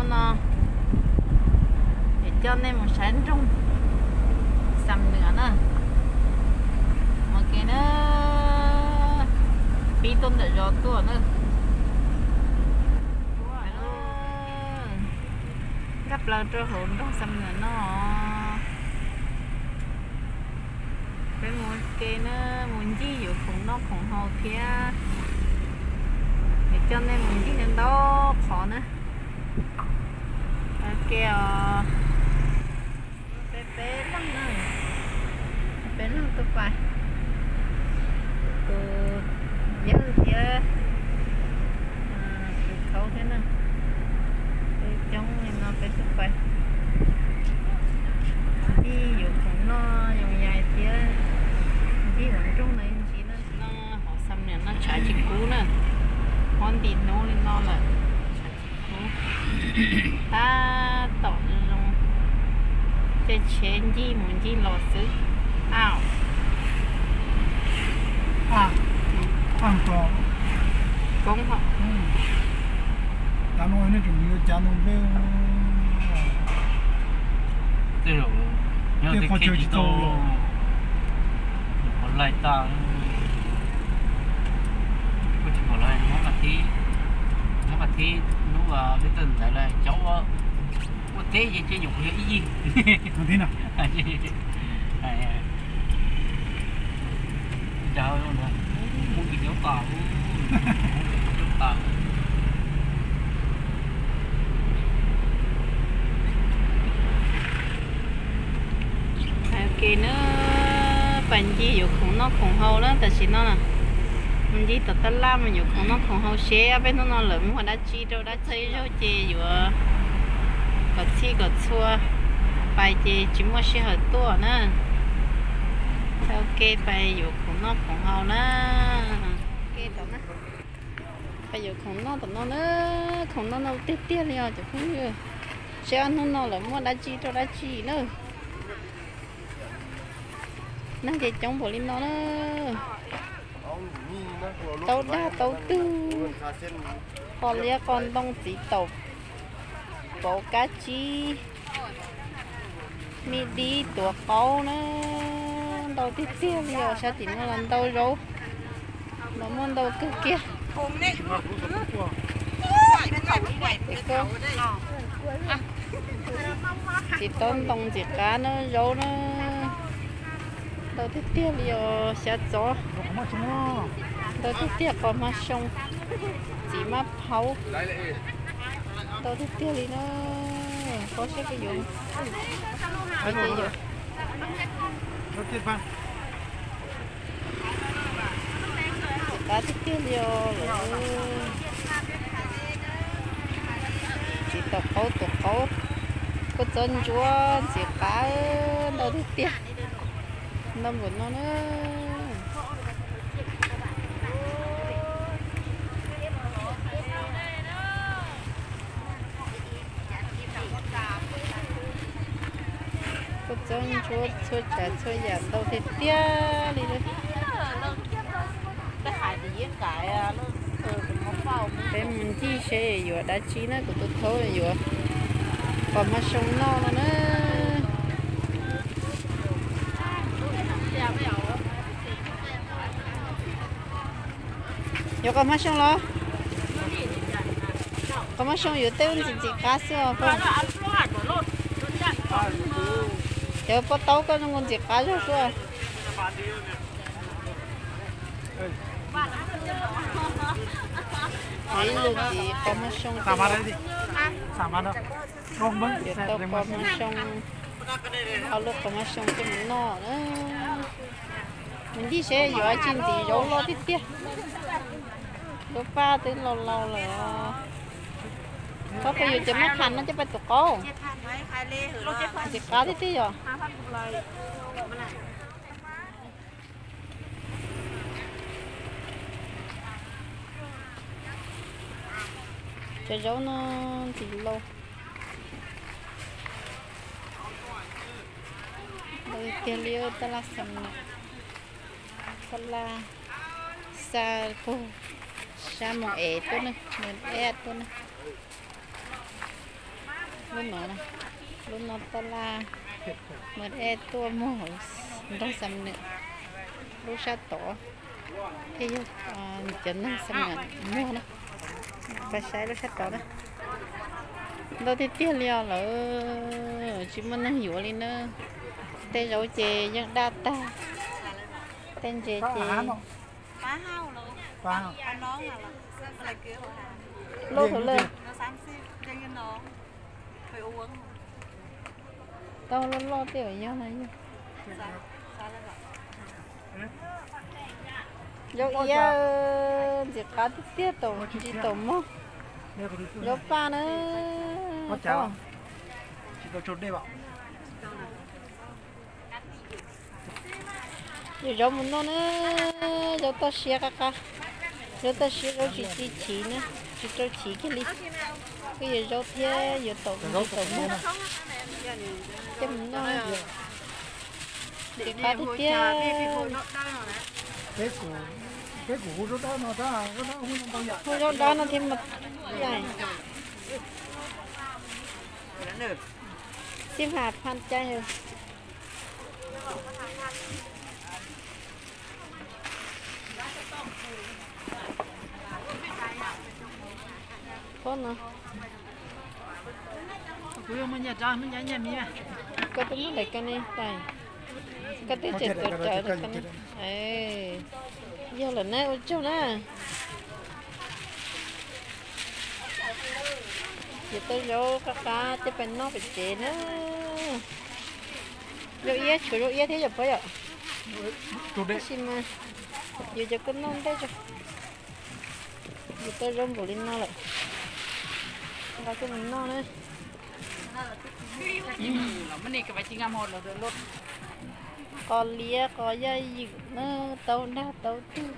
No, es coj nej mus saib nroog Xam Nuam na. Mus ke na, pib tuaj ntawm zos tuaj na. Nkag plaws rau hauv nroog Xam Nuam no. Peb mus ke na, mus ncig yuav khoom noj khoom haus thiab. Es coj nej mus ncig ntau qhov na. Ke os, peb peb leeg na, peb leeg tuaj pais, tus yawg thiab tus thaub thiab na. Peb coob li no peb tuaj pais ncig yuav khoom noj yoos yais thiab ncig hauv nroog no ntsis na. No hauv Xam Nuam no tshav tsis kub na, muab nti hnub li no lawm tshav tsis kub. Tab tom zoo, caij tsheb ncig mus ncig los xwb. Au, koob hos. Tej zaum nyob tej qhov chaw tsis tau, qhov laig tag, kuj tsis pom lawm. Nyob qhov thib, nyob qhov thib lub peb tawg ntawd lawm cov ua teb ces nyuam qhuav yog ib yig. Cas mus kis nyob tas, nyob tas. Ke na, pais ncig yuav khoom noj khoom haus na tam sim no na. Mus ncig tom tab laj mus yuav khoom noj khoom haus seb peb hnub no lawv muag dab tsi rau dab txhawb zaug ces yuav kom txhij kom txhua, pais ces tsis muaj sij hawm tuaj na. Thaum ke pais yuav khoom noj khoom haus na. Pais yuav khoom noj tom no na, khoom noj no tiag tiag li os cov phooj ywg. Seb ob hnub no lawv muaj dab tsi rau dab tsi na. Neeg ces coob npaum li no na. Taub dag taub twg, qos liab qos ntoo txiv taum pauv kab tsib, me dib tuav qaub na, ntau tiag tiag li os. Sab tim no los ntau zaub, los muaj ntau kawg kiag. Txiv taub ntoo ntxim qab na, zaub na, ntau tiag tiag li os. Xyav txov, ntau tiag tiag. Qos hmab xyoo, txiv mab phaub, ntau tiag tiag li na. Paub seb puas yuav, ces yuav. Ntxim qab tiag tiag li os lawm. Txiv taum qaub tuav qaub, kua txob ntsuab ntxim qab, ntau tiag tiag, ntau npaum no na. Kua txob ntsuab txhua tsav txhua yam ntau tiag tiag li. Peb mus ncig seb yuav dab tsi na, kuv tus thaub yuav qos hmab xyoo noj no na. Yuav qos hmab xyoo los? Qos hmab xyoo yuav tej ntxim ntxim qab xwb os. Cov pob taub koj zoo ntxim qab zog xwb. Ib lub txiv qos hmab xyoo, yuav tau qos hmab xyoo, ob lub qos hmab xyoo coj mus noj na. Mus ncig seb yuav tsis ntxiv, zaub loj tiag tiag. Lub paj twb laus laus lawm. Thaub, koj yuav cov mab kham no coj pais tuav qaub. Ntxim qab tiag tiag yom. Cov zaub no ntxim laus. Ntau tiag li, tab laj xa, tab laj xa puag sab Moos Ev tuaj na, Moos Ev tuaj na. Lub no, lub no taj laj, mas es tuaj muag nrog Xam Nwm lub sab tod, thiab yog cov neeg Xam Nwm muag na. Pab saib lub sab tod na. Ntau tiag tiag li os lawm, tsis muaj neeg yuav li na. Tej zaub ces yeej daj tag, tej ntses ces loj thaum lawm. Tau loj loj tej uas yog no yog zaub iab, ntxim qab tiag tiag, tau ntsis tau mog. Zaub paj na. Yuav zaub mus noj na, zaub toj siab qab qab, zaub toj siab zaub tsis txi chiv na, tsis rau chiv kiag li. Kuj yuav zaub thiab yuav tau ntsis tau mog. Coj mus noj na. Ntxim qab tiag tiag. Hu zaub dawb no thiab mas, xib has phaj caij. Koj no, koj twb muab daim koj ne tais, koj twb tseem tuav rawv daim koj ne. Yog lawm na, ua tsaug na. Ces tau zaub qab qab coj pais noj pem tsev na. Zaub iab, tshuav zaub iab thiab yom Pov yom. Tab sis mas yus cov koj noj ntej tso. Yus tau zaub npaum li no lawm, nqa coj mus noj na. Qos liab qos yaj ywm na, tau dag tau tug,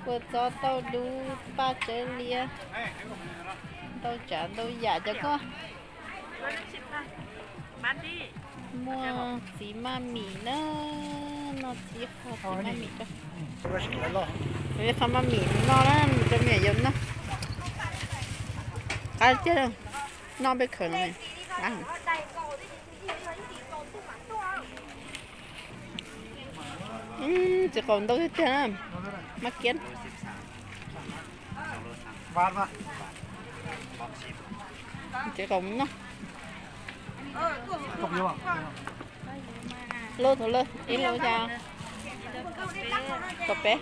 kua txob tau dub, paj tsawb liab, ntau tsav ntau yam cov koj. Muaj txiv maj mim na, noj txiv qho txiv maj mim rau. Qhov maj mim noj na, rau me nyuam yaus noj. Qab tiag, noj peb khawv no. Txiv qaum ntau tiag tiag, maj kiab. Txiv qaum noj. Lub thaum lawm, ib lub cas, kaum peb.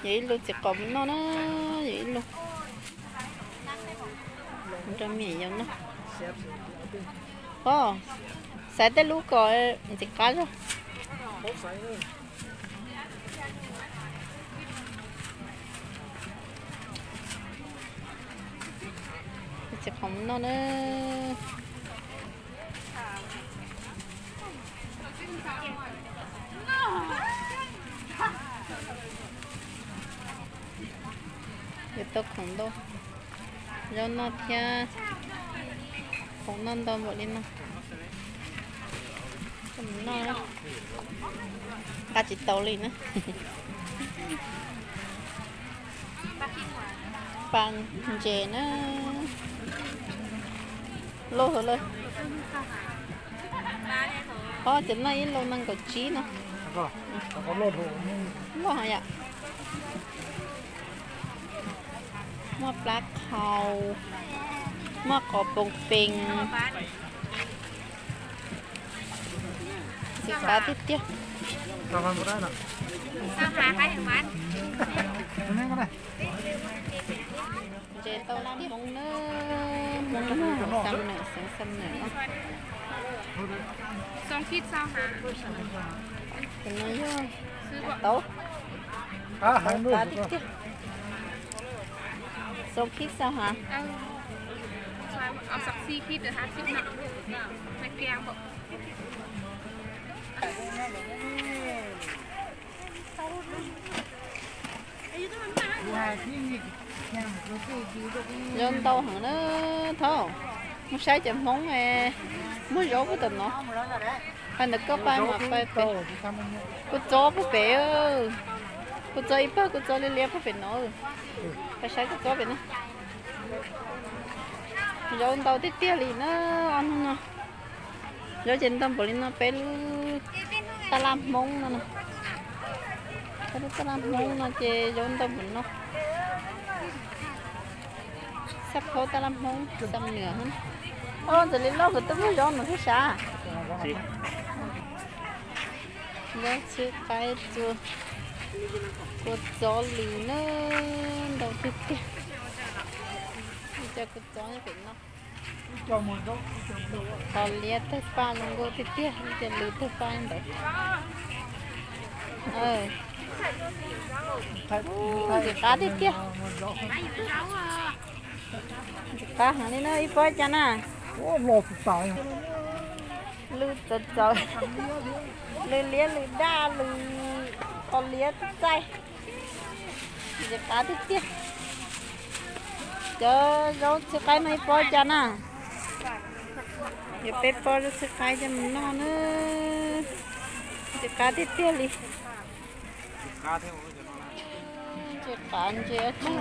Yog ib lub txiv qaum noj na, yog ib lub rau me nyuam yaus noj. Os, xaiv tej lub kom ntxim qab zog. Txiv qaum noj na. Yuav tau khoom ntau, zaub noj thiab, khoom noj ntau npaum li no. Noj, nqa tsis tau li na. Pas ntses na. Lub hauv lawm. Ob, ces noj ib lub nees nkaum tsib no. Loj heev yom. Muaj plab khau, muaj qos poom pees, ntxim qab tiag tiag. Ntses tau tiag. Hmoob na, Xam Nwm, xeev Xam Nwm no. Tus no yog tau, tau qab tiag tiag. Xoo khib xwb hov. Zaub ntau heev na. Thaub, mus saib cov Hmoob muag zaub puag tom no. Pais ntawm koj pais mas pais pem. Kua txob puag pem. Kua txob ib pawg, kua txob liab liab puag pem no. Pais saib kua txob pem na. Zaub ntau tiag tiag li na, ob hnub no. Zaub ces ntau npaum li no, peb lub taj laj Hmoob no, peb lub taj laj Hmoob no ces zaub ntau npaum no. Xab phaub taj laj Hmoob Xam Nuam. Ntxawm li loj kuv twb muaj zaub no thiab sav. Zaub txhwb qaib, kua txob lws na, ntau tiag tiag. Cov kua txob nyob pem no. Qos liab tawg paj zoo nkauj tiag tiag, cov lws tawg paj ntawd. Ntxim qab tiag tiag. Ntxim qab heev li na, ib pob cas na. Lws txawv txawv, lws liab lws daj, lws qos liab txaij. Ntxim qab tiag tiag. Cov zaub txhwb qaib no ib pob cas na. Yuav peb pob zaub txhwb qaib coj mus noj na. Ntxim qab tiag tiag li. Ntses qav ntses, tam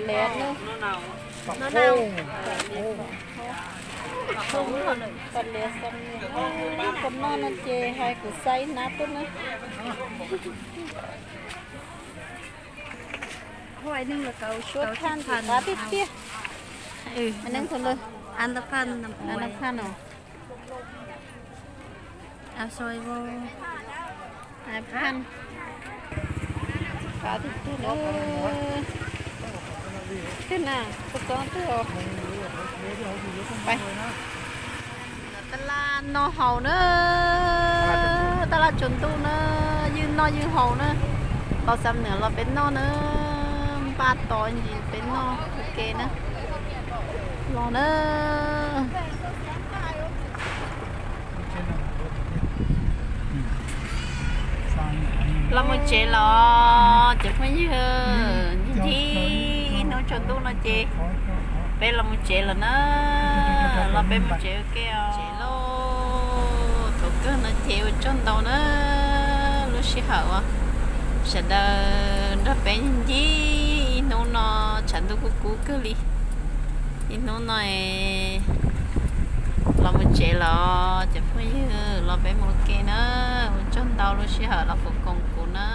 lias na. Tam lias xam nias, ib qho noj no ces hais kuv xa ib hnab tuaj na. Suab thaj ntxim qab tiag tiag. Neeg thaum ntawd, a phaj no. Qab tiag tiag na. Twg na, kua txob twg os. Taj laj noj haus na, taj laj tsaus ntuj na, ywj noj ywj haus na. Los xam niam los peb noj na, npaj tod ntsis peb noj ua ke na. Los na. Los mus tsev los cov phooj ywg, ncig ncig ib hnub tsaus ntuj no ces peb los mus tsev los na, los peb mus tsev ua ke os. Tsev lauj, thaum kawg no ces ua tsaug ntau na, lub sij hawm uas sawv daws nrog peb ncig ib hnub no tshav ntuj kub kub kawg li. Ib hnub no los mus tsev los cov phooj ywg, los peb mus ua ke na, ua tsaug ntau lub sij hawm los foom koom kuv na.